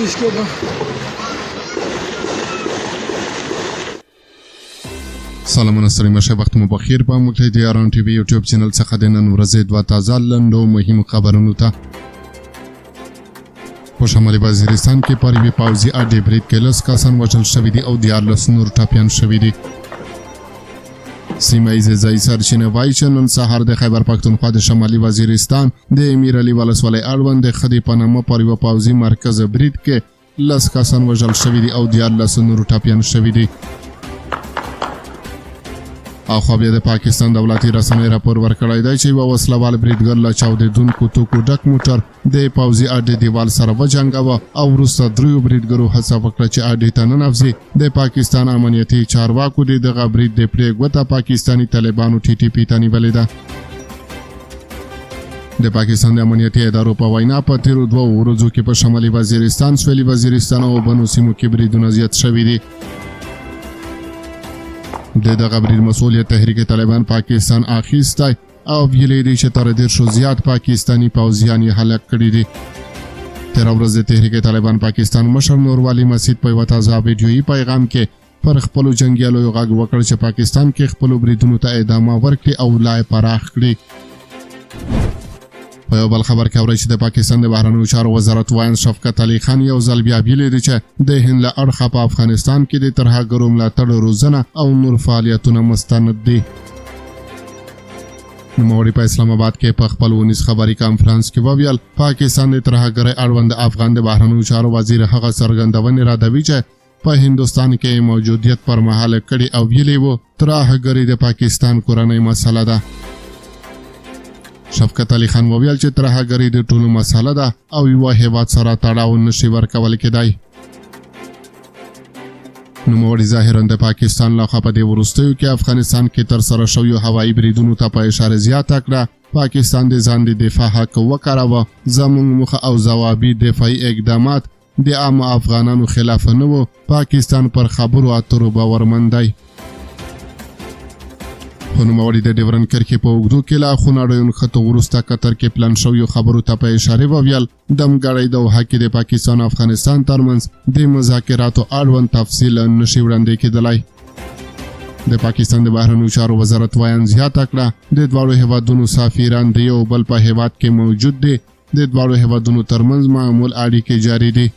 نشي کېدو. سلامونه، ستړي مشه، وخت مو بخیر. په موږ د یاران ټي وي یوټیوب چینل څخه د نن ورځې دوه تازه لنډو مهمو خبرونو ته. په شمالي وزیرستان کې پر یوې پوځي اډې برید کې 10 کسان وژل شوي دي او 13 نور ټپیان شوي دي. سیمه ییزې ځایي سرچینې وایي چې نن سهار د خیبر پښتونخوا د شمالي وزیرستان د امیر علي ولسوالۍ اړوند د خدي په نامه پر یوه پوځي مرکز برید کې 10 کسان وژل شوي دي او 13 نور ټپیان شوي دي. اخوا بیا د پاکستان دولتي رسنۍ راپور ورکړی دی چې یوه وسلهوال بریدګر له چاودېدونکو توکو ډک موټر د پوځي اډې دیوال سره وجنګاوه او وروسته دریو بریدګرو هڅه وکړه چې اډې ته ننوځي. د پاکستان امنیتي چارواکو د دغه برید د پړې ګوته پاکستاني طالبانو ټي ټي پي ته نیولې ده. د پاکستان د امنیتي ادارو په وینا په تیرو 2 ورځو کې په شمالي وزیرستان، سویلي وزیرستان او بنو سیمو کې بریدونه زیات شوي دي. د دغه برید مسؤلیت تحریک طالبان پاکستان اخیستی او ویلي دي چې تر 30 زیات پاکستاني پوځیان یې هلاک کړي دي. تېره ورځ د تحریک طالبان پاکستان مشر نور والي مسید په یوه تازه ویډیويي پیغام کې پر خپلو جنګیالیو غږ وکړ چې پاکستان کې خپلو بریدونو ته ادامه ورکړي او لا یې پراخ کړي. په یو بل خبر کې اورئ چې د پاکستان د بهرنیو چارو وزارت ویاند شفقت علي خان یو ځل بیا ویلي دي چې د هند له اړخه په افغانستان کې د ترهګرو ملاتړ، روزنه او نور فعالیتونه مستند دي. نوموړي په اسلام آباد کې په خپل اونیز خبري کانفرنس کې وویل، پاکستان د ترهګرۍ اړوند د افغان د بهرنیو چارو وزیر هغه څرګندونې ردوي چې په هندوستان کې موجودیت پر مهال کړې او ویلي وو ترهګري د پاکستان کورنۍ مسله ده. شفقت علي خان وویل چې ترهګري د ټولو مسله ده او یوه هیواد سره تړاو نشي ورکول کېدای. نوموړي ظاهراً د پاکستان لخوا په دې وروستیو کې افغانستان کې ترسره شویو هوایي بریدونو ته په اشاره زیاته کړه، پاکستان د ځان د دفاع حق وکاراوه، زموږ موخه او ځوابي دفاعي اقدامات د عامو افغانانو خلاف نه وو، پاکستان پر خبرو اترو باورمن دی. خو نوموړي د ډیورنډ کرښې په اوږدو کې له خونړیو نښتو وروسته قطر کې پلان شویو خبرو ته په اشارې وویل، دمګړۍ دوحه کې د پاکستان او افغانستان ترمنځ د مذاکراتو اړوند تفصیل نشي وړاندې کېدلی. د پاکستان د بهرنیو چارو وزارت ویاند زیاته کړه، د دواړو هیوادونو سفیران د یو بل په هیواد کې موجود دي، د دواړو هیوادونو ترمنځ معمول اړیکې جاري دي.